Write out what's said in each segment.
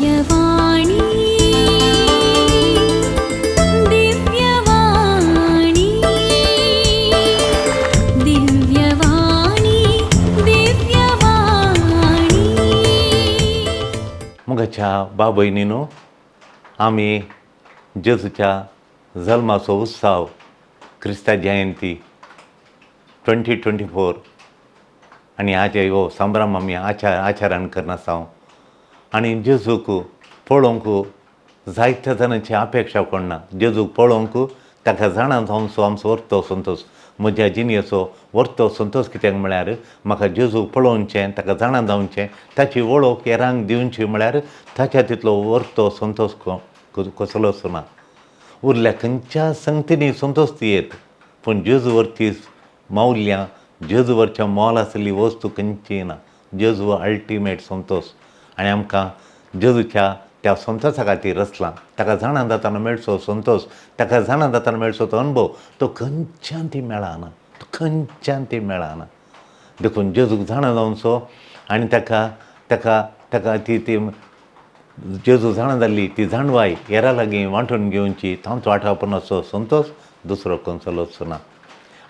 दिव्यवाणी, दिव्यवाणी, दिव्यवाणी, दिव्यवाणी. मोगाच्या बाबयनीनो, आमी जेजूच्या जल्माचो उत्सव क्रिस्ता जयंती 2024 आनी हाजे हो संभ्रम आमी आचरण करना आसाव. आनी जेजूक पळोवंक जायत्या जाणांची अपेक्षा कोणना. जेजूक पळोवंक, ताका जाणा जावचो आमचो वर्तो संतोश. म्हज्या जिणेचो वर्तो संतोश कित्याक म्हळ्यार म्हाका जेजूक पळोवचें, ताका जाणा जावचें, ताची वळख हेरांक दिवची म्हळ्यार ताच्या तितलो वर्तो संतोश कसलोच ना. उरल्या खंयच्या संगतींनी संतोश येत, पूण जेजू वरती मावल्यां, जेजू वरच्या मोल आसली वस्तू खंयची ना. जेजू अल्टिमेट संतोश आनी आमकां जेजूच्या त्या संतोशा खातीर रचलां. ताका जाणा जाताना मेळचो संतोश, ताका जाणा जाताना मेळचो तो अणभव, तो खंयच्यान ती मेळना, तो खंयच्यान ती मेळना. देखून जेजूक जाणा जावचो आनी ताका ताका ताका ती ती जेजू जाणा जाल्ली ती जाणवाय हेरां लागीं वांटून घेवची, तांचो आठापणाचो संतोश दुसरो खंयचोच ना.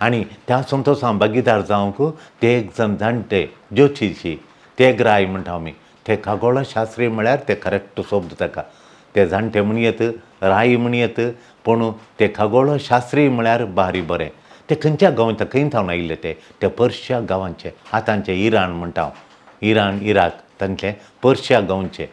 आनी त्या संतोशान भागीदार जावंक ते एक जाण जाणटे ज्योतिशी, ते ग्राय म्हणटा आमी, ते खगोळशास्त्री म्हळ्यार ते करेक्ट शब्द ताका. ते जाणटे म्हणयत, राय म्हणयत, पूण ते खगोळशास्त्री म्हळ्यार बारी बरें. ते खंयच्या गांवांत, खंय थावन आयिल्ले ते? ते पर्शिया गांवांचे, आतांचे इराण म्हणटा हांव, इराण इराक तांचे पर्शिया गांवचे.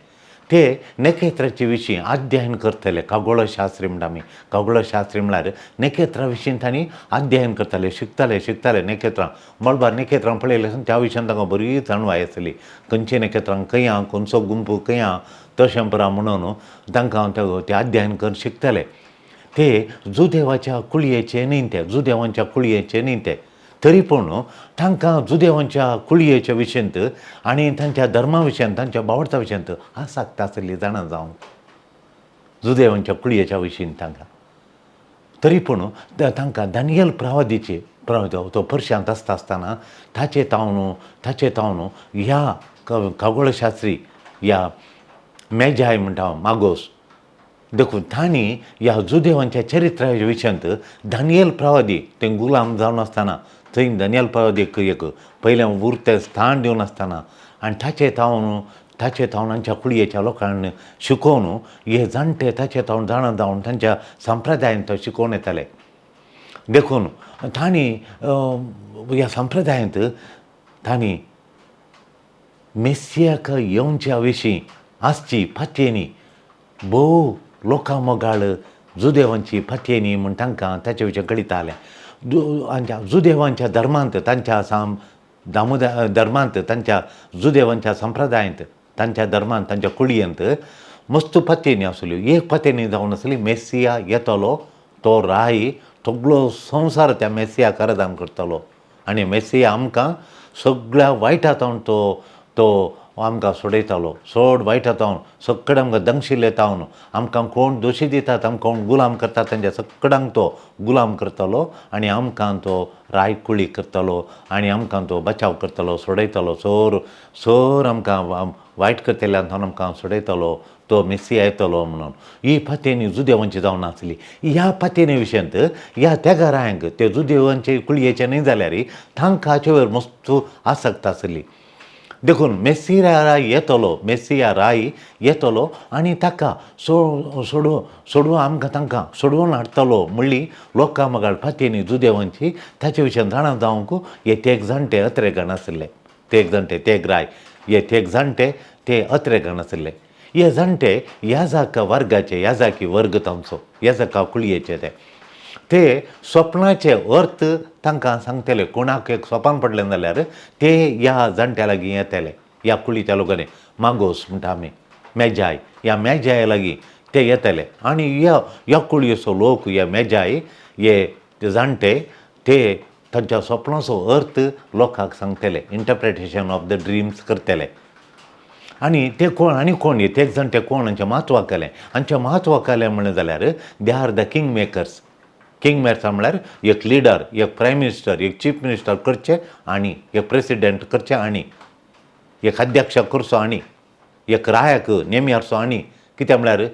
ते नखेत्राचे विशीं अध्ययन करतले. खगोळशास्त्री म्हणटा आमी. खगोळशास्त्री म्हळ्यार नखेत्रा विशीं तांणी अध्ययन करताले, शिकताले शिकताले नखेत्रां. मळबार नखेत्रां पळयलें, त्या विशयान तांकां बरी जाणवाय आसली. खंयची नखेत्रां खंय आहा, खंयचो गुंपू खंय आहा, तशें पुरा म्हणून तांकां ते अध्ययन करून शिकताले. ते जुदेवाच्या कुळयेचे न्ही, ते जुदेवांच्या कुळयेचे न्ही ते, तरी पूण तांकां जुदेवांच्या कुळयेच्या विशयंत आनी तांच्या धर्मा विशयांत, तांच्या भावार्था विशयांत आसक्त आसली जाणा जावंक जुदेवांच्या कुळयेच्या विशीं तांकां. तरी पूण तांकां दानियल प्रवादीचे, तो पर्शांत आसता आसतना ताचे तावन ह्या खगोळशास्त्री, ह्या मेजाय म्हणटा हांव, मागोस, देखून तांणी ह्या जुदेवांच्या चरित्राच्या विशयांत दानियल प्रवादी ते गुलाम जावन आसतना थंय दानियल प्रवादीक एक पयलें उरतें स्थान दिवन आसतना आनी ताचे तावन आमच्या कुळयेच्या लोकांक शिकोवन हे जाणटे ताचे तावन जाणा जावन तांच्या संप्रदायेन तो शिकोवन येताले. देखून तांणी ह्या संप्रदायेंत तांणी मेसियाक येवच्या विशीं आसची पातयेनी, भोव लोकां मोगाळ जुदेवांची पातयेनी म्हूण तांकां ताचे विशीं कळितालें. आमच्या जुदेवांच्या धर्मांत, तांच्या साम दामोदर धर्मांत, तांच्या जुदेवांच्या संप्रदायांत, तांच्या धर्मांत, तांच्या कुळयेंत मस्त पातयेनी आसल्यो. एक पातयेनी जावन आसली, मेसिया येतलो, तो राय सगळो संवसार त्या मेसियाक आराधन करतलो आनी मेसिया आमकां सगळ्या वायटा तावन तो तो आमकां सोडयतालो. चड वायटा तावन, सगळें आमकां दंगशिल्ले तावन, आमकां कोण दोशी दितात, आमकां कोण गुलाम करतात, तांच्या सगळ्यांक तो गुलाम करतलो आनी आमकां तो रायकुळी करतलो आनी आमकां तो बचाव करतलो, सोडयतलो. सोर सोर आमकां वायट करतल्यान आमकां सोडयतलो, तो मेसिया येतलो म्हणून ही पातयेनी जुदेवांची जावन आसली. ह्या पातयेनी विशयांत ह्या तेगारायांक, ते जुदेवांचे कुळयेचे न्ही जाल्यार तांकां हाचे वयर मस्त आसक्त आसली. देखून मेसिया राय येतलो, मेसिया राय येतलो आनी ताका सोडू सोडून आमकां तांकां सोडवून हाडटलो म्हणली लोकां मगाळ पातयेनी जुदेवांची. ताचे विशयान जाणा जावंक हे तेग जाणटे अत्रेगान आसले. तेग जाणटे, तेग राय, हे तेग जाणटे ते अत्रेगान आसले. हे जाणटे याजाका वर्गाचे, याजाकी वर्ग तांचो, याजाका कुळयेचे. ते ते स्वप्नाचे अर्थ तांकां सांगतले. कोणाक एक सोपान पडलें जाल्यार ते ह्या जाणट्या लागीं येतले. ह्या कुळीच्या लोकांनी, मागोस म्हणटा आमी, मेजाय, ह्या मेजाय लागीं ते येतले आनी ह्या ह्या कुळयेचो लोक, ह्या मेजाय, हे ते जाणटे, ते तांच्या स्वप्नाचो अर्थ लोकांक सांगतले, इंटरप्रिटेशन ऑफ the dreams करतले. आनी ते कोण आनी कोण हे ते जाणटे कोण, हांचें म्हत्व केलें? हांचें म्हत्व केलें म्हणलें जाल्यार they are the king makers. King makers म्हळ्यार एक लिडर, एक प्रायम मिनिस्टर, एक चीफ मिनिस्टर करचे आनी एक प्रेसिडेंट करचे आनी एक अध्यक्ष करचो आनी एक रायाक नेमयारचो आनी कित्याक म्हळ्यार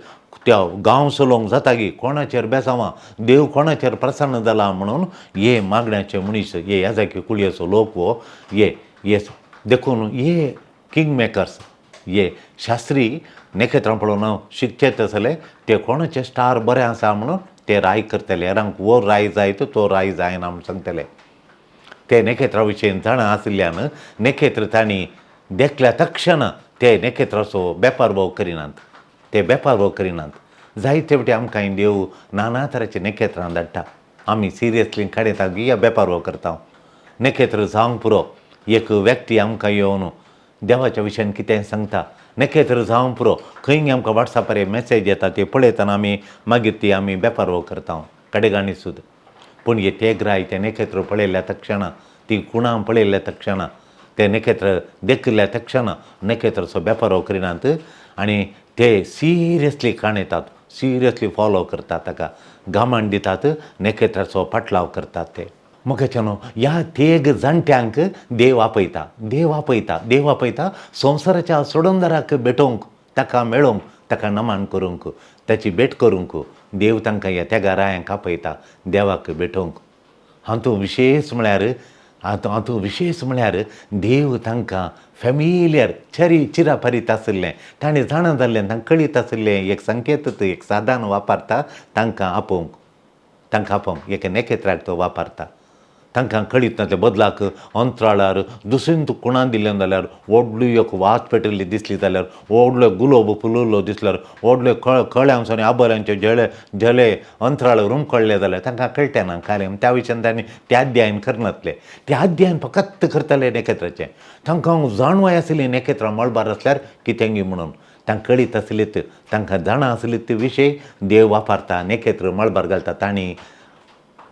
त्या गांव चलोवंक जाता की कोणाचेर बेसांवा देव कोणाचेर प्रसन्न जाला म्हणून हे मागण्याचे मनीस हे याजाकी कुळयेचो लोक हो हे हे देखून हे किंग मेकर्स हे शास्त्री नखेत्रां पळोवन शिकचे तसले ते कोणाचे स्टार बरें आसा म्हणून ते राय करतले हेरांक हो राय जाय तो राय जायना म्हूण सांगतले. ते नखेत्रा विशयीन जाणा आशिल्ल्यान नखेत्र तांणी देखल्या तक्षण ते नखेत्राचो वेपार भोव करिनात, ते वेपार भोव करिनात. जायते फावटी आमकां देव नाना तरेचे नखेत्रां धाडटा, आमी सिरियसली काडयता की वेपार भोव करता. नखेत्र जावंक पुरो एक व्यक्ती आमकां येवन देवाच्या विशयान कितें सांगता, नखेत्र जावंक पुरो खंय आमकां वॉट्सॅपार मॅसेज येता ते पळयतना आमी मागीर ती आमी वेपार भोव करता कडेगांनी सुद्दां. पूण हे ते ग्राय तें नखेत्र पळयल्या तक्षणा ती कुणां पळयल्या तक्षणा तें नखेत्र देखिल्ल्या तक्षणा नखेत्राचो वेपार करिनात आनी ते सिरियसली काणयतात, सिरियसली फॉलो करतात, ताका गामाण दितात, नखेत्राचो पाटलाव करतात ते. मोगाच्यानो ह्या तेग जाणट्यांक देव आपयता, देव आपयता, देव आपयता संवसाराच्या सोडणदाराक भेटोवंक, ताका मेळोवंक, ताका नमन करूंक, ताची भेट करूंक देव तांकां ह्या तेगा रायांक आपयता देवाक भेटोवंक. हातूंत विशेश म्हळ्यार हातूंत विशेश म्हळ्यार देव तांकां फेमिलियर चरी चिरापरीत आशिल्लें, ताणें जाणा जाल्लें, तांकां कळीत आशिल्लें एक संकेत एक साधन वापरता तांकां आपोवंक, तांकां आपोवंक एका नखेत्राक तो वापरता. तांकां कळीत नासलें बदलाक अंतराळार दुसरेन कुणां दिलें जाल्यार व्हडली एक वात पेटिल्ली दिसली जाल्यार व्हडलो गुलोब फुलिल्लो दिसल्यार व्हडले कळ्यांचो आनी आबोल्यांचे झेले झेले अंतराळ रुमकळ्ळे जाल्यार तांकां कळटें ना कारण त्या विशयान तांणी ते अध्ययन करनासले. ते अध्ययन फकत करताले नखेत्राचें. तांकां जाणवाय आसली नखेत्रां मळबार आसल्यार कितेंगी म्हणून तांकां कळीत आसलीत, तांकां जाणा आसलीत ते विशय देव वापरता नखेत्र मळबार घालता. तांणी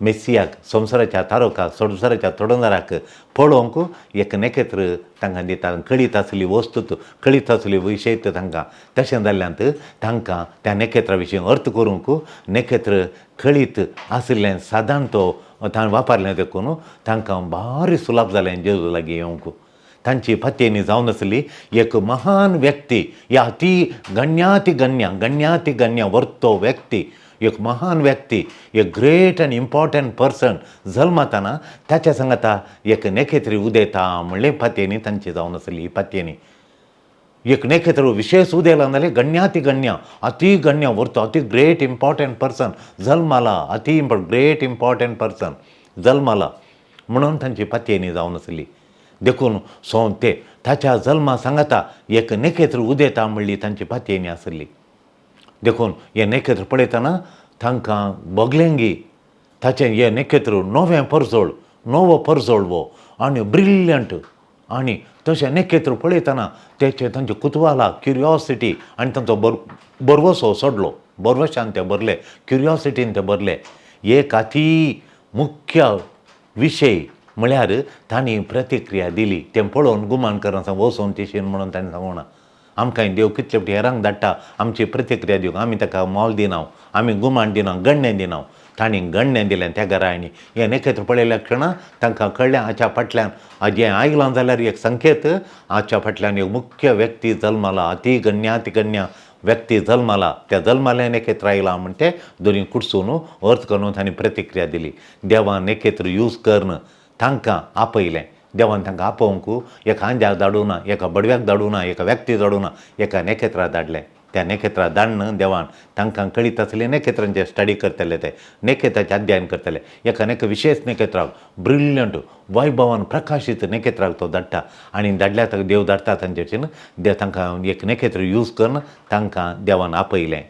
मेसियाक संवसाराच्या तारोकाक संवसाराच्या तोडणदाराक पळोवंक एक नखेत्र तांकां दिता. कळीत आसली वस्तू कळीत आसली विशय तांकां तशें जाल्ल्यान तांकां त्या नखेत्रा विशीं अर्थ करूंक नखेत्र कळीत आशिल्लें सादारण तो ताणें वापरलें देखून तांकां भारी सुलाभ जालें जेजू लागीं येवंक. तांची पत्येनी जावन आसली एक महान व्यक्ती ह्या ती गण्याती गण्या गण्याती गण्या वर्तो व्यक्ती एक महान व्यक्ती एक ग्रेट आनी इम्पॉर्टंट पर्सन जल्मताना ताच्या सांगाता एक नखेत्री उदयता म्हणलें पातयेनी तांची जावन आसली ही पातयेनी. एक नखेत्र विशेश उदयला जाल्यार गण्याती गण्या अति गण्या व्हरतो अति ग्रेट इम्पॉर्टंट पर्सन जल्माला अति ग्रेट इम्पॉर्टंट पर्सन जल्माला म्हणून तांची पातयेनी जावन आसली. देखून सो ते ताच्या जल्मा सांगाता एक नखेत्र उदयता म्हणली तांची पातयेनी आसली. देखून हें नखेत्र पळयतना तांकां भोगलेंगी ताचें हें नखेत्र नवें परजळ नवो परजळ हो आनी ब्रिल्यंट आनी तशें नखेत्र पळयतना तेचें तांचें कुतवाला क्युरियोसिटी आनी तांचो बरवसो सोडलो, बरवशान ते भरले, क्युरियोसिटीन ते भरले. एक अती मुख्य विशय म्हळ्यार तांणी प्रतिक्रिया दिली तें पळोवन गुमान करना वचोन तिशीन म्हणून ताणें सांगूना. आमकां देव कितले फावटी हेरांक धाडटा आमची प्रतिक्रिया दिवंक, आमी ताका मोल दिना, आमी गुमान दिना, गण्णें दिना. तांणी गण्णें दिलें त्या घरांनी. हें नखेत्र पळयल्या क्षणा तांकां कळ्ळें हाच्या फाटल्यान जें आयलां जाल्यार एक संकेत हाच्या फाटल्यान एक मुख्य व्यक्ती जल्माला, अति गण्याती गण्या व्यक्ती जल्माला, त्या जल्मालें नखेत्र आयलां म्हण ते दोनी कुडसून अर्थ करून तांणी प्रतिक्रिया दिली. देवान नखेत्र यूज करून तांकां आपयलें. देवान तांकां आपोवंक एका आंज्याक धाडूं ना, एका बडव्याक धाडूं ना, एका व्यक्ती धाडूं ना, एका नखेत्राक धाडलें. त्या नखेत्राक धाडून देवान तांकां कळीत आसलें नखेत्रांचें स्टडी करतले, ते नखेत्राचें अध्ययन करतले. एका नखे विशेश नखेत्राक ब्रिल्यंट वैभवान प्रकाशीत नखेत्राक तो धाडटा आनी धाडल्यार ताका देव धाडटा तांचे तांकां एक नखेत्र यूज करून तांकां देवान आपयलें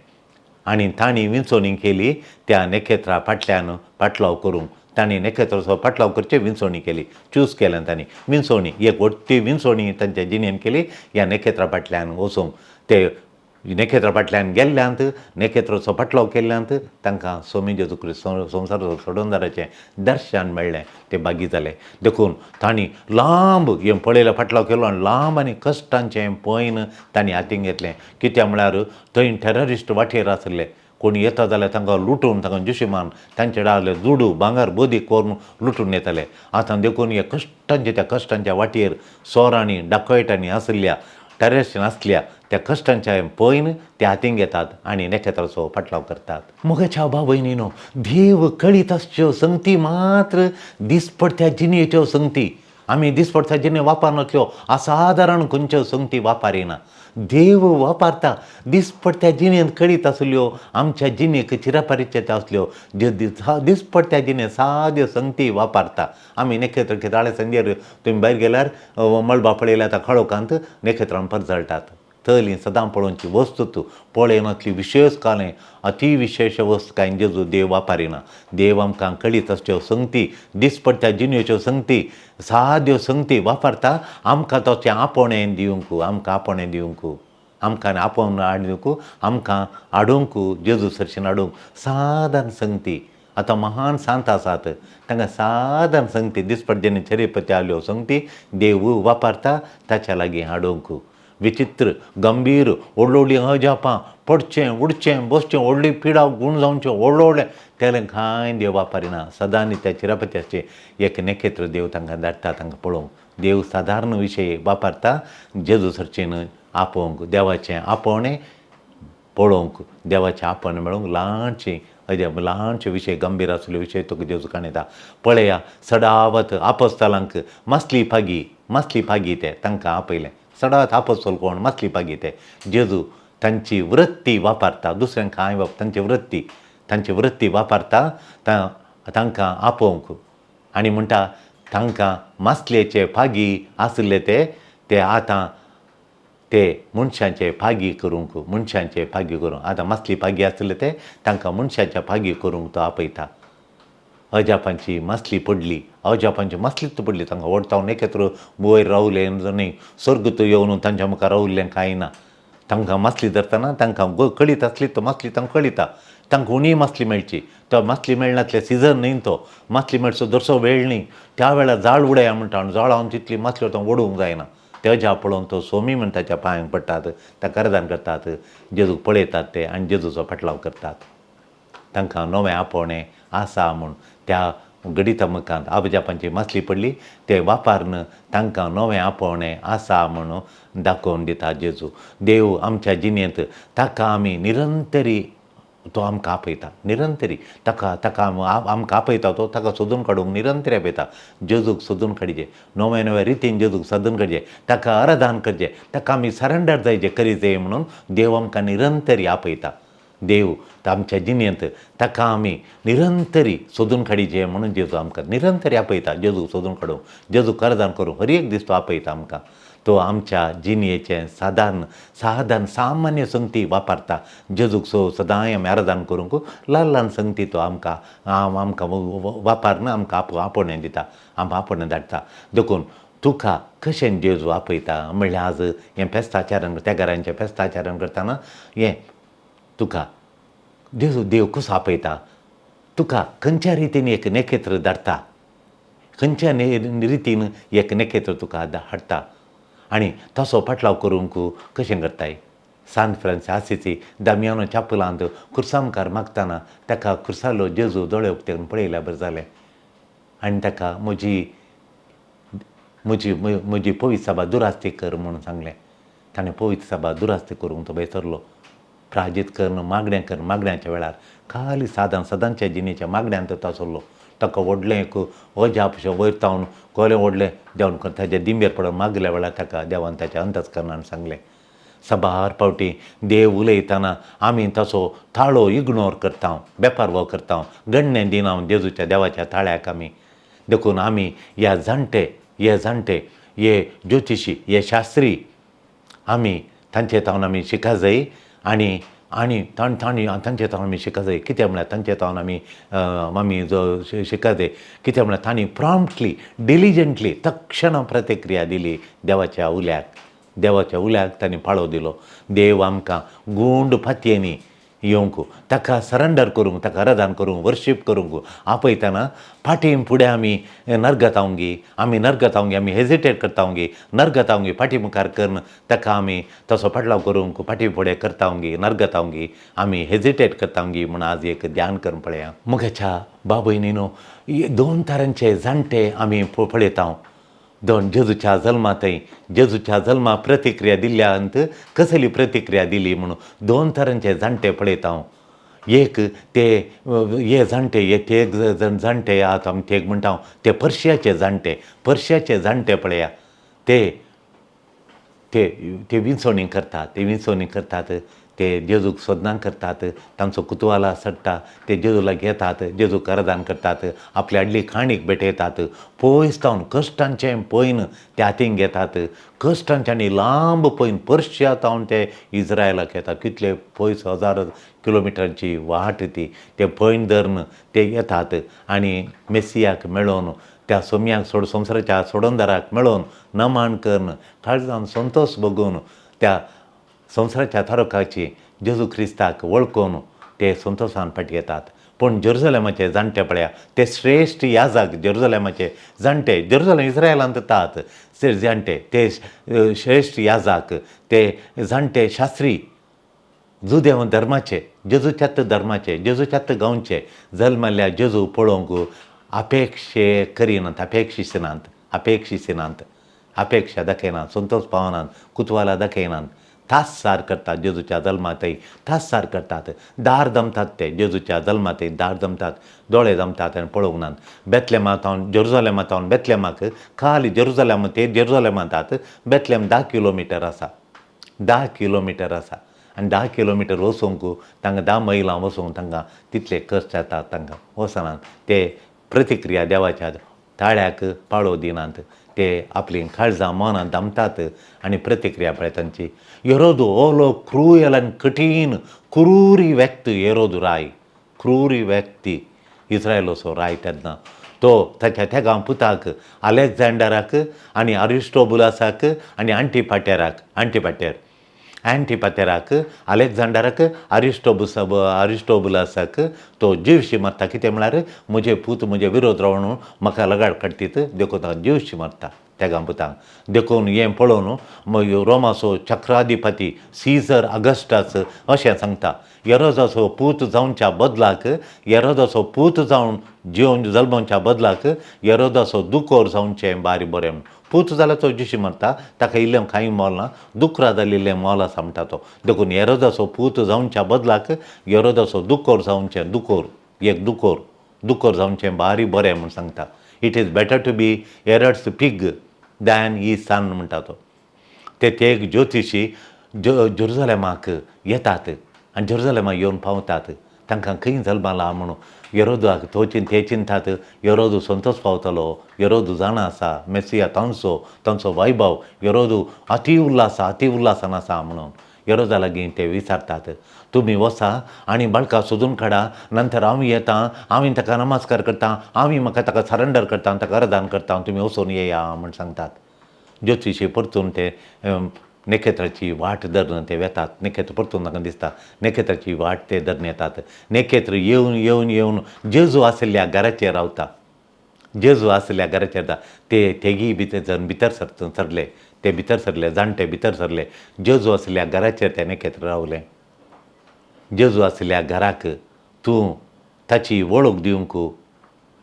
आनी तांणी विंचवणी केली त्या नखेत्रा फाटल्यान पाटलाव करूंक. तांणी नखेत्राचो पाटलाव करचे विंचवणी केली, चूज केलें तांणी विंचवणी, एक व्हडटी विंचवणी तांच्या जिणेन केली ह्या नखेत्रा फाटल्यान वचूंक. ते नखेत्रा फाटल्यान गेल्ल्यांत नखेत्राचो पाटलाव केल्ल्यांत तांकां स्वामी जेजू क्रिस्त संवसाराचो सोडणदाराचें दर्शन मेळ्ळें, ते बागी जाले. देखून तांणी लांब हें पळयलें फाटलाव केलो आनी लांब आनी कश्टांचें पयन तांणी हातीन घेतलें. कित्याक म्हळ्यार थंय टेररिस्ट वाटेर आसले, कोण येता जाल्यार तांकां लुटून तांकां जुशीमान तांचे डावले दुडू भांगर बोदीक करून लुटून येताले. आतां देखून हे कश्टांचे त्या कश्टांच्या वाटेर चोरांनी डकैटांनी आशिल्ल्या तरेचे नासल्या त्या कश्टांच्या पयन ते हातीन घेतात आनी नखेत्राचो फाटलाव करतात. मोगाच्या भाव भयणीनो, देव कळीत आसच्यो संगती मात्र दिसपडत्या जिणेच्यो संगती आमी दिसपडत्या जिणे वापरनातल्यो असाधारण खंयच्यो संगती वापरिना. देव वापरता दिसपडत्या जिणेंत कळीत आसल्यो आमच्या जिणेक चिरापरिचीत आसल्यो ज्यो दिसपडत्या जिणेंत साद्यो संगती वापरता. आमी नखेत्र किताळे संदेर तुमी भायर गेल्यार मळबा पळयल्यार आतां काळोखांत नखेत्रां परजळटात. तली सदां पळोवची वस्तू तूं पळयनातली विशेश कालें अती विशेश वस्तू कांय जेजू देव वापरिना. देव आमकां कळीत आसच्यो संगती दिसपडत्या जिणेच्यो संगती साद्यो संगती वापरता आमकां तशें आपोवणें दिवंक, आमकां आपोवणें दिवंक, आमकां आपोवन हाडूंक, आमकां हाडूंक जेजू सरशीन हाडूंक सादारण संगती. आतां महान सांत आसात तांकां सादारण संगती दिसपडटे जिणे चरिपती आसल्यो संगती देव वापरता ताच्या लागीं हाडूंक. विचित्र गंभीर व्हडली व्हडली अजापां पडचें उडचें बसचें व्हडली पिडा गूण जावचें व्हडलें व्हडलें तेलें कांय देव वापरिना. सदांनी त्या चिरापत्याचें एक नखेत्र देव तांकां धाडटा तांकां पळोवंक. देव सादारण विशय वापरता जेजू सरचेन आपोवंक, देवाचें आपोवणें पळोवंक, देवाचें आपोवणें मेळोवंक ल्हानशें अजाप ल्हानशे विशय गंभीर आसले विशय तुका जेजू काणयता. पळया सदावत आपोस्तलांक मासली पागी, मासली पागी ते तांकां आपयलें. सदांच आपोस्तल कोण मासली पागी ते जेजू तांची वृत्ती वापरता, दुसऱ्यांक कांय वाप तांची वृत्ती, तांची वृत्ती वापरता तांकां आपोवंक आनी म्हणटा तांकां मासलेचे पागी आशिल्ले ते ते आतां ते मनशांचे पागी करूंक, मनशांचे पागी करूंक आतां मासली पागी आशिल्ले ते तांकां मनशांच्या पागी करूंक तो आपयता. अजापांची मासली पडली, अजापांची मासलीच पडली तांकां व्हडता नखेत्र वयर रावलें न्ही स्वर्ग येवन तांच्या मुखार रावलें कांय ना. तांकां मासली धरतना तांकां कळीत आसली तो मासली तांकां कळिता, तांकां उणी मासली मेळची, तो मासली मेळनासले सिजन न्ही, तो मासली मेळचो दरसो वेळ न्ही, त्या वेळार जाळ उडया म्हणटा आनी जाळान तितली मासली तो ओडूंक जायना. ते अजाप पळोवन तो सोमी म्हण ताच्या पांयांक पडटात, ताका अर्दान करतात, जेजूक पळयतात ते आनी जेजूचो फाटलाव करतात. तांकां नवें आपोवणें आसा म्हूण त्या घडिता मुखांत अजापांची मासली पडली ते वापरून तांकां नवें आपोवणें आसा म्हणून दाखोवन दिता जेजू. देव आमच्या जिणेंत ताका आमी निरंतरी तो आमकां आपयता, निरंतरी ताका ताका आमकां आपयता, तो ताका सोदून काडूंक निरंतरी आपयता. जेजूक सोदून काडचे, नवे नवे रितीन जेजूक सोदून काडचे, ताका आराधन करचें, ताका आमी सरेंडर जायचें करीत म्हणून देव आमकां निरंतरी आपयता. देव आमच्या जिणेंत ताका आमी निरंतरी सोदून काडचे म्हणून जेजू आमकां निरंतरी आपयता. जेजूक सोदून काडूंक, जेजूक अर्दान करूंक हर एक दीस तो आपयता आमकां. तो आमच्या जिणेचें सादारण सादारण सामान्य संगती वापरता. जेजूक सो सदांय आमी आराधन करूंक ल्हान ल्हान संगती तो आमकां आमकां वापरना, आमकां आपोवणें दिता, आमकां आपोवणें धाडटा. देखून तुका कशें जेजू आपयता म्हणल्यार आज हें फेस्ताचरण त्या घरांचें फेस्ताचरण करतना हें तुका जेजू देव कसो आपयता, तुका खंयच्या रितीन एक नखेत्र धाडटा, खंयच्या रितीन एक नखेत्र तुका हाडटा आनी तसो फाटलाव करूंक कशें करताय. सांत फ्रांसीस आसिसी दामियानो चापलांत खुर्सा मुखार मागतना ताका खुर्सालो जेजू दोळे उक्ते करून पळयल्यार बरें जालें आनी ताका म्हजी म्हजी म्हजी पवित्र सभा दुरास्ती कर म्हणून सांगलें. ताणें पवित्र सभा दुरास्ती करूंक तो बेसरलो. प्राजीत करून मागणें कर, मागण्याच्या वेळार खाली सादान सदांच्या जिणेच्या मागण्यान तो आसलो. ताका व्हडलें एक अजाप वयर तावन कोलें व्हडलें देवन ताच्या दिंबेर पडून मागल्या वेळार ताका देवान ताच्या अंतस्करणान सांगलें. सबार फावटी देव उलयतना आमी तसो थाळो इग्नोर करता, बेपारवो करता, गण्णें दिना जेजूच्या देवाच्या थाळ्याक आमी. देखून आमी ह्या जाणटे, हे जाणटे, हे ज्योतिशी, हे शास्त्री आमी तांचे तावन आमी शिका जाय आनी आनी तांणी तांचे तावन आमी शिका जाय. कित्याक म्हळ्यार तांचे तावन आमी आमी जो शिका जाय कित्याक म्हळ्यार तांणी प्रॉम्प्टली डिलिजंटली तक्षण प्रतिक्रिया दिली देवाच्या उल्याक, देवाच्या उल्याक तांणी पाळो दिलो. देव आमकां गुंड फातयेंनी येवंक, ताका सरेंडर करूंक, ताका आराधन करूंक, वर्शीप करूंक आपयतना फाटीं फुडें आमी नरगतावंगी, आमी नरगतावंगी, आमी हेजिटेट करतावंगी, नरगतावंगी फाटीं मुखार करून ताका आमी तसो फाटलाव करूंक फाटीं फुडें करतावंगी, नरगतावंगी, आमी हेजिटेट करतावंगी म्हूण आज एक ध्यान करून पळया. म्हज्या बाबयनीनो, दोन तरांचे जाणटे आमी पळयता. दोन जेजूच्या जल्मा थंय जेजूच्या जल्मा प्रतिक्रिया दिल्ल्या अंत कसली प्रतिक्रिया दिली म्हणून दोन तरांचे जाणटे पळयता हांव. एक ते हे जाणटे, हे ते जाणटे आहात आमी ते म्हणटा हांव, ते पर्शियाचे जाणटे, पर्शियाचे जाणटे पळया, ते ते ते विंचवणी करतात, ते विंचवणी करतात, ते जेजूक सोदनां करतात, तांचो कुतवाला चडटा, ते जेजू लागीं येतात, जेजूक आराधन करतात, आपली हाडली काणीक भेटयतात, पयस जावन कश्टांचें पयन ते हातीन घेतात, कश्टांचें आनी लांब पयन पर्शिया जावन ते इज्रायलाक येतात, कितले पयस हजार किलोमिटरांची वाट ती, ते पयन धरून ते येतात आनी मेसियाक मेळोवन त्या सोम्याक सोड संवसाराच्या सोडणदाराक मेळोवन नमन करून काळजान संतोश भोगून त्या संवसाराच्या तारकाची जेजू क्रिस्ताक वळखून ते संतोशान फाटी येतात. पूण जेरुजलेमाचे जाणटे पळया, ते श्रेश्ठ याजक जेरुजलेमाचे जाणटे, जेरुजलेम इस्रायलांत तात जाणटे, ते श्रेश्ठ याजक, ते जाणटे शास्त्री जुदेव धर्माचे, जेजूच्यात धर्माचे, जेजूच्यात गांवचे जल्मल्ल्या जेजू पळोवंक अपेक्षे करिनात, अपेक्षिनात, अपेक्षिनात, अपेक्षा दाखयनात, संतोश पावनात, कुतवाला दाखयनात, तासार करतात जेजूच्या जल्मातय, तासार करतात, दार दमतात ते जेजूच्या जल्मातय, दार दमतात, दोळे दमतात आनी पळोवंक नात. बेतलेमा तावन जेरुजलेमा तावन बेतलेमाक खाली जेरुजलेम ते जेरुजलेमा तात बेतलेम 10 किलोमिटर आसा, 10 किलोमिटर आसा आनी 10 किलोमिटर वचूंक तांकां 10 मैलां वचूंक तांकां तितले कश्ट जातात, तांकां वचनात, ते प्रतिक्रिया देवाच्या ताळ्याक पाळो दिनात, ते आपलीं काळजां मनां दामतात आनी प्रतिक्रिया पळय तांची. येरोदू हो लोक क्रुयल आनी कठीण क्रुरी व्यक्ती, येरोदू राय क्रुरी व्यक्ती, इस्रायलाचो राय. तेन्ना तो ताच्या तेगां पुताक अलेक्झांडराक आनी अरिस्टोबुलासाक आनी आंटीपाटेराक, आंटीपाटेर अँटीपातेराक, अलेक्झांडराक, अरिस्टोबुलासाक तो जिवशी मारता. कितें म्हळ्यार म्हजे पूत म्हजे विरोध रावन म्हाका लगाड काडटीत देखून ताका जिवशी मारता तेगां पुतांक. देखून हें पळोवन मागीर रोमाचो चक्राधिपती सीझर अगस्टास अशें सांगता, येरोदाचो पूत जावच्या बदलाक, येरोदाचो पूत जावन जिवन जल्मच्या बदलाक येरोदाचो दुकोर जावचें बारी बरें. पूत जाल्यार तो जिशी मारता, ताका इल्लें कांय मोल ना, दुकरा जाल्लें मोल आसा म्हणटा तो. देखून येरोदाचो पूत जावच्या बदलाक येरोदाचो दुकोर जावचें, दुकोर एक दुकोर, दुकोर जावचें बारी बरें म्हूण सांगता. It is better to be Herod's pig than his son म्हणटा तो. ते एक ज्योतिशी जेरुजलेमाक येतात आनी जेरुजलेमाक येवन पावतात. तांकां खंय जल्मला म्हणून येरोदाक तो ते चिंतात, येरोदू संतोश पावतलो, येरोदू जाणा आसा मेसिया तांचो, तांचो वैभव, येरोदू अती उल्लासा, अती उल्लासान आसा म्हणून येरोदा लागीं ते विचारतात, तुमी वसा आनी बाळका सोदून काडा, नंतर हांव येता, हांवें ताका नमस्कार करता, हांवें म्हाका ताका सरेंडर करता, ताका अर्दान करता, तुमी वचून येया म्हूण सांगतात. ज्योतिशी परतून ते नखेत्राची वाट धरून ते वेतात, नखेत्र परतून तांकां दिसता, नखेत्राची वाट ते धरून येतात. नखेत्र येवन येवन येवन जेजू आशिल्ल्या घराचेर रावता, जेजू आशिल्ल्या घराचेर रावता. ते तेगीय भितर जण भितर सरले, ते भितर सरले, जाणटे भितर सरले, जेजू आशिल्ल्या घराचेर ते नखेत्र रावले. जेजू आशिल्ल्या घराक तूं ताची वळख दिवंक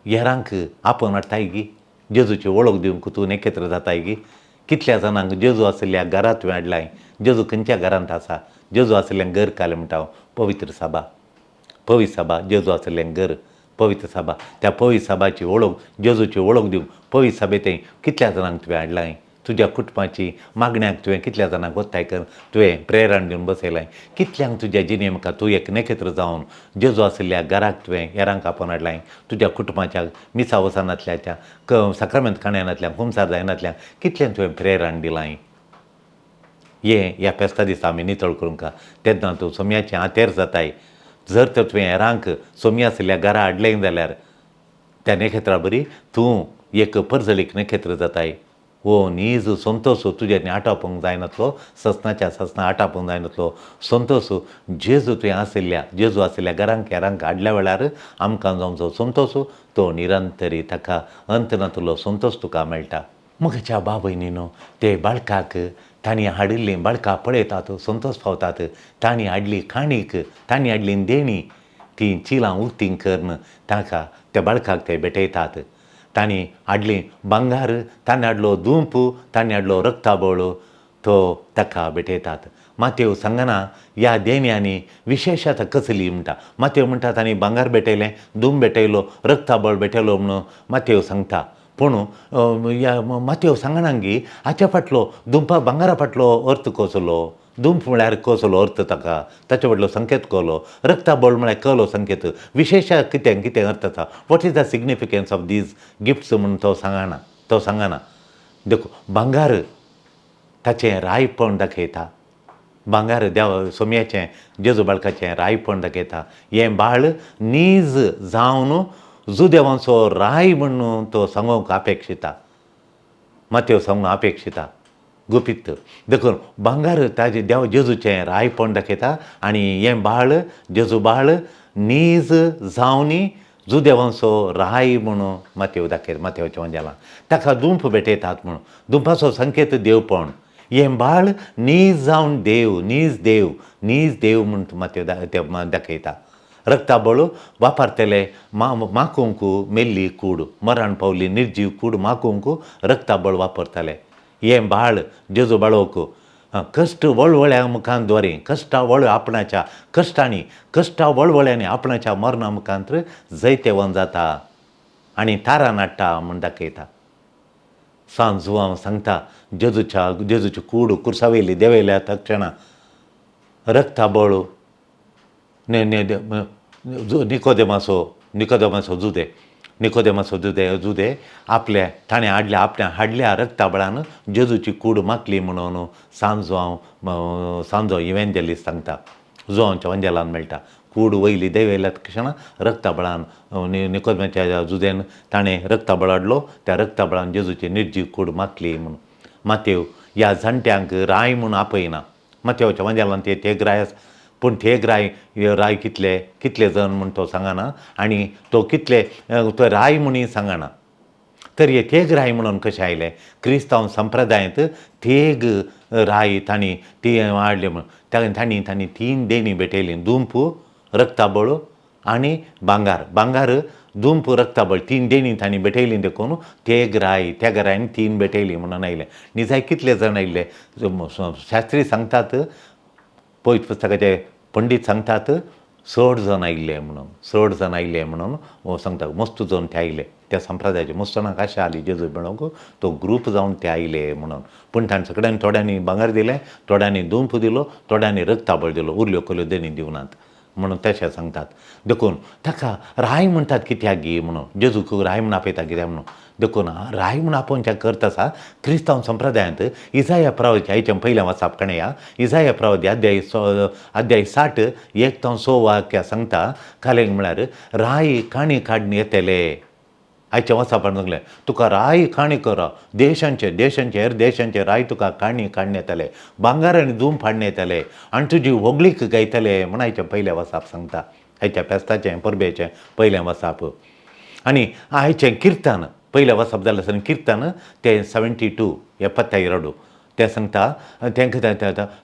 हेरांक आपोवन हाडटाय गी, जेजूची वळख दिवंक तूं नखेत्र जाताय गी. कितल्या जाणांक जेजू आशिल्ल्या घरांत तुवें हाडलाय, जेजू खंयच्या घरांत आसा, जेजू आशिल्लें घर कालें म्हणटा हांव, पवित्र सभा, पवित्र सभा, जेजू आशिल्लें घर पवित्र सभा. त्या पवित्र सभाची वळख, जेजूची वळख दिवंक पवित्र सभेंत कितल्या जाणांक तुवें हाडलाय, तुज्या कुटुंबाची मागण्याक तुवें कितल्या जाणांक वत्ताय कर तुवें प्रेरण दिवन बसयलाय, कितल्यांक तुज्या जिणे मुखार तूं एक नखेत्र जावन जेजू आशिल्ल्या घराक तुवें हेरांक आपोवन हाडलाय, तुज्या कुटुंबाच्या मिसा वचनातल्याच्या साक्रामेंत काणयनातल्या कुमसार जायनातल्या कितल्यांक तुवें प्रेरण दिलाय. हें ह्या फेस्ता दिसा आमी नितळ करूंक तेन्ना तूं सोम्याचें हातेर जाताय. जर तर तुवें हेरांक सोमी आशिल्ल्या घरा हाडलें जाल्यार त्या नखेत्रा बरी तूं एक परजळीक नखेत्र जाताय. हो नीज संतोश तुज्यानी आटापूंक जायनातलो, ससनाच्या ससना आटापूंक जायनातलो संतोश जेजू तुवें आशिल्ल्या, जेजू आशिल्ल्या घरांक हेरांक हाडल्या वेळार आमकां जावचो संतोश तो निरंतरी ताका अंत नातलो संतोश तुका मेळटा. म्हज्या बाबयनीनो ते बाळकाक तांणी हाडिल्लीं बाळकां पळयतात, संतोश पावतात. तांणी हाडली काणीक, तांणी हाडली देणी, तीं चिलां उक्तीं करून ताका त्या बाळकाक ते भेटयतात. तांणी हाडली भांगार, तांणी हाडलो धूप, तांणी हाडलो रक्ताबळ, तो ताका भेटयतात. मातेव सांगना ह्या देण्यांनी विशेशता कसली म्हणटा. मातेव म्हणटा तांणी भांगार भेटयलें, धूम भेटयलो, रक्ताबळ भेटयलो म्हणून मातेव सांगता. पूण ह्या मातेव सांगना की हाच्या फाटलो धुंपा भांगारा फाटलो अर्थ कसलो, धूप म्हळ्यार कसलो अर्थ ताका, ताचे फाटलो संकेत कसलो, रक्ताबळ म्हळ्यार कसलो संकेत, विशेश कितें कितें अर्थ आसा, what is the significance of these gifts म्हणून तो सांगना, तो सांगना. देखून भांगार ताचें रायपण दाखयता, भांगार देव सोम्याचें जेजू बाळकाचें रायपण दाखयता. हें बाळ नीज जावन जुदेवांचो राय म्हणून तो सांगूंक अपेक्षिता, मातेव सांगूंक अपेक्षिता गुपीत. देखून भांगार ताजें देव जेजूचें रायपण दाखयता आनी हें बाळ जेजू बाळ नीज जावनी जुदेवांचो राय म्हणून मातेव दाखयता. मातेवाचें वंजेलां ताका दुंप भेटयतात म्हणून दुंपाचो संकेत देवपण, हें बाळ नीज जावन देव, नीज देव, नीज देव म्हूण मातेव दाखयता. रक्ताबळ वापरतले माकूंक मेल्ली कूड, मरण पावली निर्जीव कूड माकूंक रक्ताबळ वापरताले. हें बाळ जेजू बाळोक कश्ट वळवळ्या मुखान द्वारे, कश्टा वळ आपणाच्या कश्टांनी, कश्टा वळवळ्यांनी आपणाच्या मरणा मुखांत जैतेवन जाता आनी तारा नाडटा म्हूण दाखयता. सांज जुवांव सांगता जेजूच्या जेजूची कूड कुर्सावयली देंवयल्या तक्षणा रक्ताबळ निकोदेमाचो, निकोदेमाचो जुदे, निकोदेमाचो जुदे जुदे आपल्या ताणें हाडल्या आपल्या हाडल्या रक्ताबळान जेजूची कूड माखली म्हणून सांजो सांजो इव्हेंजलिस्ट सांगता. जुवांच्या वंजेलान मेळटा कूड वयली देंवयल्या तक्षणा रक्ताबळान निकोदेमाच्या जुदेन ताणें रक्ताबळ हाडलो, त्या रक्ताबळान जेजूची निर्जीव कूड माखली म्हणून. मातेव ह्या जाणट्यांक राय म्हूण आपयना. मातेवाच्या वंजेलान ते तेग राय आसा, पूण थेग राय राय कितले कितले जण म्हूण तो सांगना आनी तो कितले तो राय म्हणून सांगना. तर हे थेग राय म्हणून कशें आयले? क्रिस्तांव संप्रदायांत थेग राय तांणी ती हाडली म्हूण तांणी तांणी तीन देणी भेटयली, दुंप, रक्ताबळ आनी भांगार. भांगार, दुंप, रक्ताबळ तीन देणी तांणी भेटयली देखून थेग राय, त्या रायान तीन भेटयली म्हणून आयले. निजाय कितले जण आयिल्ले शास्त्री सांगतात, पवित्र पुस्तकाचे पंडीत सांगतात चड जण आयिल्ले म्हणून, चड जण आयिल्ले म्हणून सांगता. मस्त जण ते आयिल्ले त्या संप्रदायाचे, मस्त जाणांक आशा आली जेजू मेळोवंक, तो ग्रूप जावन ते आयिल्ले म्हणून. पूण तांणी सगळ्यांनी थोड्यांनी भांगर दिलें, थोड्यांनी दुंप दिलो, थोड्यांनी रक्ताबळ दिलो, उरल्यो कल्यो देणी दिवनात म्हणून तशें सांगतात. देखून ताका राय म्हणटात कित्याक गी म्हणून, जेजूक राय म्हूण आपयता कित्याक म्हणून. देखून राय म्हूण आपोवच्या करत आसा क्रिस्तांव संप्रदायांत इजाया प्रवादी आयचें पयलें वाचप कणया इजाया प्रवादी अध्याय अध्याय 60 1 ते 6 वाक्या सांगता. कालेंग म्हळ्यार राय काणी काडणी येतले. आयचें वाचपान सांगलें तुका राय काणी करा, देशांचे देशांचे हेर देशांचे राय तुका काणी काडणे येतले, भांगर आनी धूम फाडणे येतले आनी तुजी व्हगळीक गायतले म्हूण आयचें पयलें वाचप सांगता. आयच्या फेस्ताचें परबेचें पयलें वाचप. आनी आयचें किर्तन पयलें वाचप जालें आसतना किर्तन तें 72 72 तें सांगता. तें कितें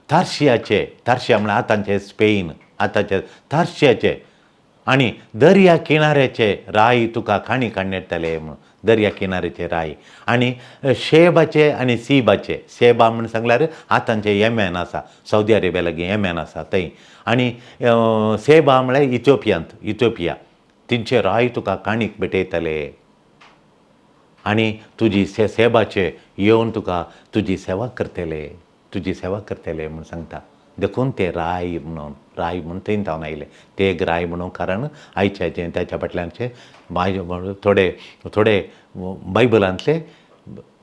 तार्शियाचे, तार्शिया म्हळ्यार आतांचें स्पेन, आतांचे तार्शियाचे आनी दर्या किनाऱ्याचे राय तुका काणी काडणे येतले म्हणून, दर्या किनाऱ्याचे राय आनी शेबाचे आनी सीबाचे. शेबा म्हण सांगल्यार आतांचे येमेन आसा, सौदी अरेबिया लागीं येमेन आसा थंय, आनी सेबा म्हळ्यार इथिओपियांत, इथिओपिया, तेंचे राय तुका काणीक भेटयतले आनी तुजी सेबाचे येवन तुका तुजी सेवा करतले, तुजी सेवा करतले म्हूण सांगता. देखून ते राय म्हणून, राय म्हूण थंय जावन आयले ते राय म्हणून. कारण आयच्याचें ताच्या फाटल्यानचें थोडे थोडे बायबलांतले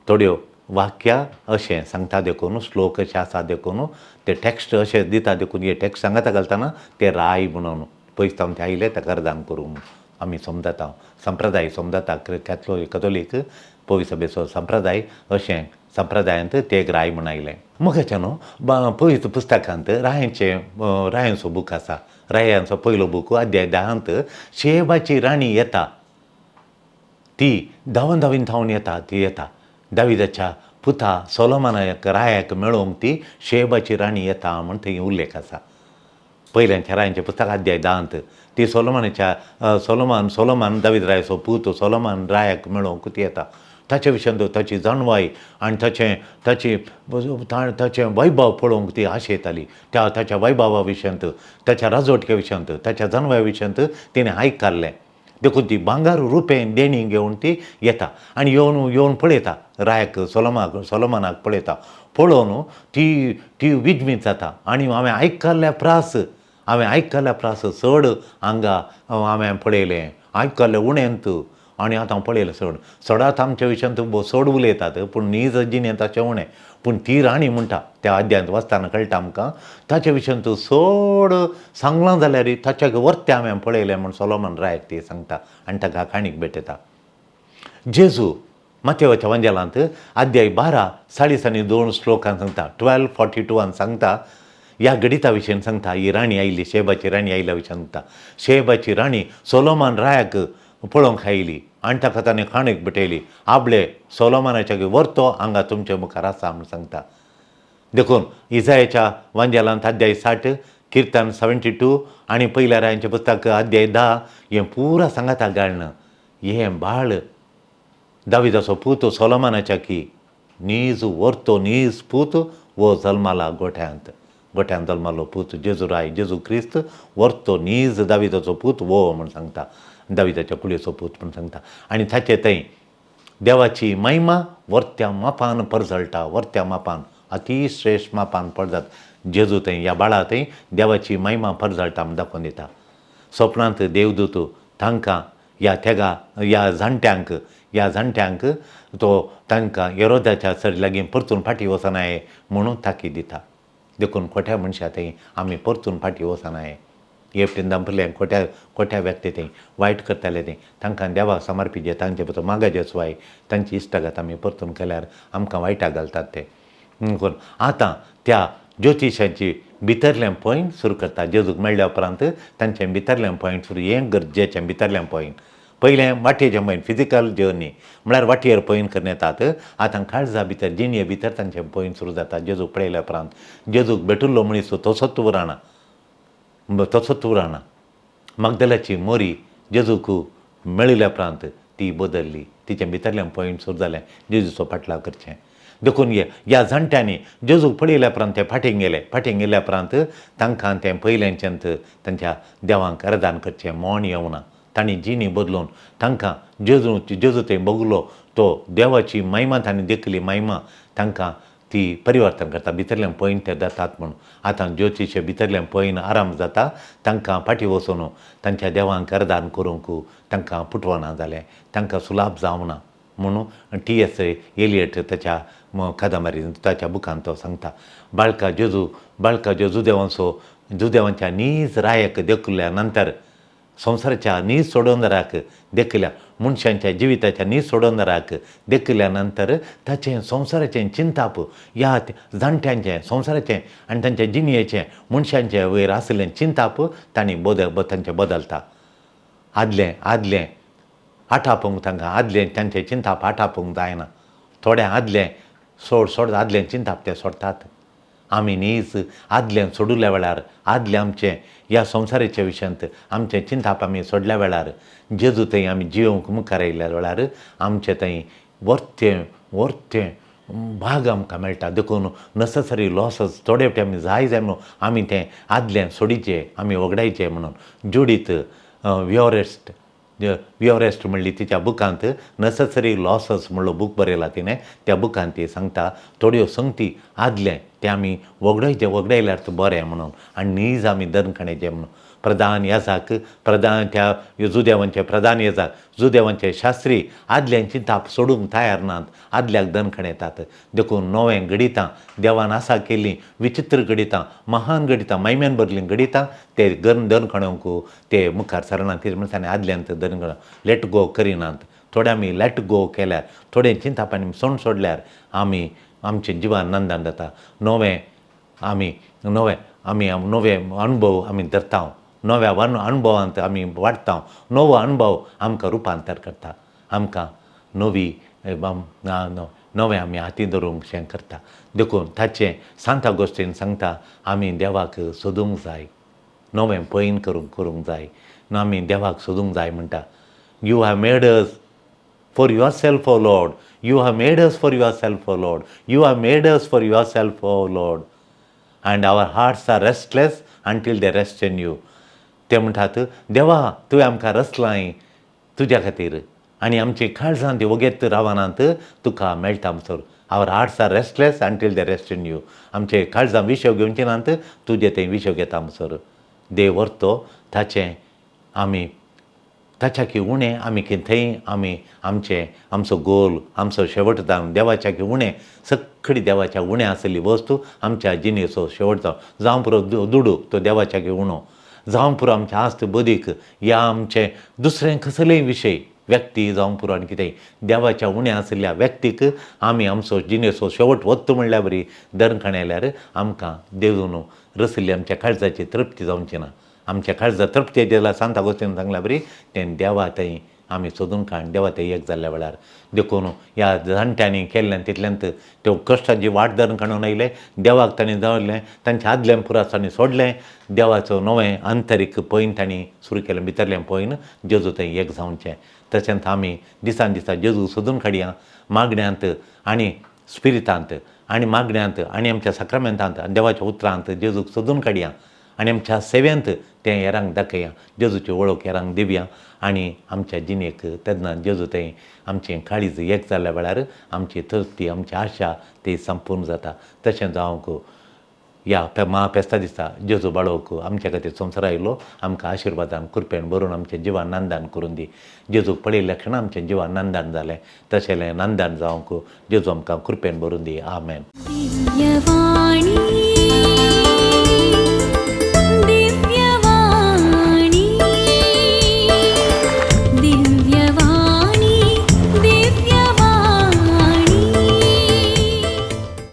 थोड्यो वाक्यां अशें सांगता देखून, श्लोक अशें आसा देखून ते टॅक्स्ट अशें दिता देखून हे टॅक्स्ट सांगता घालतना ते राय म्हणून पयस जावन ते आयले ताका अर्दान करूंक आमी समजता, संप्रदाय समजता. कॅथोलीक पवित्र सभेचो संप्रदाय अशें संप्रदायांत ते राय म्हूण आयले. मोगाच्या न्हू पवित्र पुस्तकांत रायांचे रायांचो बूक आसा, रायांचो पयलो बूक अध्याय 10 शेबाची राणी येता, ती धांवन धांवीन धांवन येता, ती येता दाविदाच्या पुता सोलोमनाक रायाक मेळोवंक ती शेबाची राणी येता म्हूण थंय उल्लेख आसा. पयल्याच्या रायांचें पुस्तक अध्याय 10 ती सोलोमनाच्या सोलोमान सोलोमान दावीद रायाचो पूत सोलोमान रायाक मेळोवंक ती येता. ताचे विशयांत ताची जाणवाय आनी ताचें ताची ताचें वैभव पळोवंक ती आशेताली. त्या ताच्या वैभवा विशयांत, ताच्या राजवटके विशयांत, ताच्या जाणवाय विशयांत तिणें आयकल्लें. देखून ती भांगर रुपें देणी घेवन ती येता आनी येवन येवन पळयता रायाक, सोलोमाक सोलोमनाक पळयता. पळोवन ती ती विजमीत जाता आनी हांवें आयकल्ल्या प्रास हांवें आयकल्ल्या प्रास चड हांगा हांवें पळयलें, आयकल्लें उणेंत आनी आतां पळयलें चड. चडात आमच्या विशयांत चड उलयतात पूण नीज जिणेंत ताचें उणें. पूण ती राणी म्हणटा त्या अध्यायांत वाचतना कळटा आमकां ताच्या विशयांत चड सांगलां जाल्यार ताच्या वर्ते हांवें पळयलें म्हूण सोलोमन रायाक ती सांगता आनी ताका काणीक भेटयता. जेजू मातेवाच्या वंजेलांत अध्याय 12 42 श्लोकान सांगता, 12:42 सांगता, ह्या गणिता विशयन सांगता. ही राणी आयली, शेबाची राणी आयल्या विशयान सांगता. शेबाची राणी सोलोमान रायाक पळोवंक आयली आनी ताका ताणें काणीक भेटयली. आपले सोलोमानाच्या वर्तो हांगा तुमचे मुखार आसा म्हूण सांगता. देखून इजायाच्या वांजेलांत अध्याय 60, किर्तन 72 आनी पयल्या रायांचें पुस्तक अध्याय 10 हें पुरा सांगाता घालून हें बाळ दाविदाचो पूत सोलोमानाच्या की नीज वर्तो नीज पूत वो जल्माला गोठ्यांत, गोठ्यांत जल्मालो पूत जेजू राय जेजू क्रिस्त वर्तो नीज दाविदाचो पूत वो म्हूण सांगता, दाविदाच्या कुळयेचो पूत म्हूण सांगता. आनी ताचे थंय देवाची महिमा वर्त्या मापान परजळटा, वर्त्या मापान अतिश्रेश्ठ मापान परजळटा. जेजू थंय ह्या बाळा थंय देवाची महिमा परजळटा म्हूण दाखोवन दिता. स्वप्नांत देवदूत तांकां ह्या तेगा ह्या जाणट्यांक ह्या जाणट्यांक तो तांकां येरोदाच्या सर लागीं परतून फाटीं वचनाय म्हणून ताकीद दिता. देखून खोट्या मनशा थंय आमी परतून फाटीं वचनाय. एकटेन दांपरले खोट्या खोट्या व्यक्ती थंय वायट करताले थंय तांकां देवाक समर्पीत जे तांचे बरोबर मागाचे सुवाय तांची इश्टागत आमी परतून केल्यार आमकां वायटाक घालतात ते. देखून आतां त्या ज्योतिशांची भितरलें पॉयंट सुरू करता. जेजूक मेळ्ळ्या उपरांत तांचें भितरलें पॉयंट सुरू. हें गरजेचें भितरलें पॉयंट. पयलें वाटेचें पॉयंट फिजिकल जर्नी म्हळ्यार वाटेर पॉयंट करून येतात. आतां काळजा भितर जिणये भितर तांचें पॉयंट सुरू जाता. जेजूक पळयल्या उपरांत जेजूक भेटिल्लो मनीस तसोच उरना, तसोच उरना. मगदलाची मोरी जेजूक मेळिल्ल्या उपरांत ती बदल्ली, तिचें भितरलें पॉयंट सुरू जालें जेजूचो फाटलाव करचें. देखून ह्या जाणट्यांनी जेजूक पळयल्या उपरांत ते फाटीं गेले. फाटीं गेल्या उपरांत तांकां तें पयल्याच्यान तांच्या देवांक अर्दान करचें मोण येवना. तांणी जिणी बदलून तांकां जेजू जेजू थंय बगलो तो देवाची महिमा तांणी देखली, महिमा तांकां ती परिवर्तन करता, भितरल्यान पॉयंट ते जातात म्हूण. आतां ज्योतिशे भितरल्यान पॉयंट आराम जाता. तांकां फाटीं वचून तांच्या देवांक अर्दान करूंक तांकां पुटवना जालें, तांकां सुलाभ जावना म्हणून टी एस एलियट ताच्या कादंबरीन ताच्या बुकान तो सांगता. बाळका जेजू बाळका जेजू देवांचो जुदेवांच्या नीज रायक देखल्या नंतर संवसाराच्या नीज सोडोवणाराक देखल्या, मनशांच्या जिविताच्या नीज सोडोवणाराक देखल्या नंतर ताचें संवसाराचें चिंताप ह्या जाणट्यांचें संवसाराचें आनी तांच्या जिणयेचें मनशांचे वयर आशिल्लें चिंताप तांणी तांचें बदलता. आदलें आदलें आठापूंक तांकां आदलें तांचें चिंताप आठापूंक जायना. थोडें आदलें सोड सोड आदलें चिंताप ते सोडटात. आमी नीज आदलें सोडुल्या वेळार आदलें आमचें ह्या संवसाराच्या विशयांत आमचें चिंताप आमी सोडल्या वेळार जेजू थंय आमी जियोवंक मुखार आयिल्ल्या वेळार आमचें थंय वर्तें वर्तें भाग आमकां मेळटा. देखून नेसेसरी लॉसस थोडे फावटी आमी जाय जाय म्हणून आमी तें आदलें सोडीचें आमी वगडायचें म्हणून जुडीत व्योरेस्ट व्योरेस्ट म्हणली तिच्या बुकांत नेसेसरी लॉसस म्हणलो बूक बरयला तिणें. त्या बुकांत ती सांगता थोड्यो संगती आदलें तें आमी वगडायचें वगडायल्यार बरें म्हणून आनी नीज आमी दनखणेचें म्हणून. प्रधान याजाक प्रधान त्या जुदेवांचे प्रधान याजाक जुदेवांचे शास्त्री आदल्यांची चिंताप सोडूंक तयार नात, आदल्याक दनखण येतात. देखून नवें घडितां देवान आसा केल्लीं विचित्र घडितां महान घडितां मैम्यान भरलीं घडितां ते दनखणोवंक ते मुखार सरनात. कितें म्हणटा ताणें आदल्यांत दनखण let go करिनात. थोडे आमी let go केल्यार थोडे चिंताप आनी सोड सोडल्यार आमी आमचें जिवन नंदन जाता. नवें आमी नवें आमी नवे अणभव आमी धरता, नव्या अणभवांत आमी वाडटा. नवो अणभव आमकां रुपांतर करता, आमकां नवी नवें आमी हाती धरूंक शें करता. देखून ताचें सांता गोश्टीन सांगता आमी देवाक सोदूंक जाय, नवें पयन करूंक करूंक जाय. आमी देवाक सोदूंक जाय म्हणटा. You have made us for yourself, O Lord. You have made us for yourself, O Lord. You have made us for yourself, O Lord. And our hearts are restless until they rest in you. ते म्हणटात, देवा तुवें आमकां रचलाय तुज्या खातीर आनी आमची काळजां ती वगेत रावनात तुका मेळटा म्हणसर. Our hearts are restless until they rest in you. आमचे काळजां विशय घेवचे नात, तुजे थंय विशय घेता म्हणसर. देव व्हरतो ताचें आमी ताच्या की उणें आमी थंय आमी आमचें आमचो गोल आमचो शेवट जावन देवाच्या की उणें सगळी देवाच्या उणें आसली वस्तू आमच्या जिणेचो शेवट जावन, जावं पुरो दुडू तो देवाच्या की उणो, जावं पुरो आमच्या आस्त बदीक या आमचें दुसरें कसलेय विशय व्यक्ती जावं पुरो आनी कितेंय देवाच्या उणें आशिल्ल्या व्यक्तीक आमी आमचो जिणेचो शेवट वत्तो म्हणल्यार बरी दरखण आयल्यार आमकां देवून रसिल्ली आमच्या काळजाची तृप्ती जावची ना. आमच्या काळजा तृप्ती जाल्यार सांत आगोस्तीन सांगल्या बरी तें देवा थंय आमी सोदून काड, देवा थंय एक जाल्ल्या वेळार. देखून ह्या जाणट्यांनी केल्ल्यान तितल्यांत त्यो कश्टाची वाट धरून काडून आयले, देवाक तांणी दवरलें, तांच्या आदलें पुरास तांणी सोडलें, देवाचो नवें आंतरीक पयन तांणी सुरू केलें, भितरलें पयन जेजू थंय एक जावचें. तशेंच आमी दिसान दिसा जेजू सोदून काडया मागण्यांत आनी स्पिरितांत आनी मागण्यांत आनी आमच्या साक्रामेंतांत आनी देवाच्या उतरांत जेजूक सोदून काडया आनी आमच्या सेवेंत तें हेरांक दाखया, जेजूची वळख हेरांक दिवया आनी आमच्या जिणेक तेन्ना जेजू थंय आमचें काळीज एक जाल्ल्या वेळार आमची तृप्ती आमची आशा ती संपूर्ण जाता. तशें जावंक ह्या महाफेस्ता दिसा जेजू बाळोवक आमच्या खातीर संवसार आयलो, आमकां आशिर्वादान कृपेन भरून आमचें जिवान नांदान करून दी. जेजूक पळयल्ल्या क्षणा आमचें जिवान नांदान जालें, तशें नांदान जावंक जेजू आमकां कृपेन भरून दी. आमेन. दिव्यवाणी.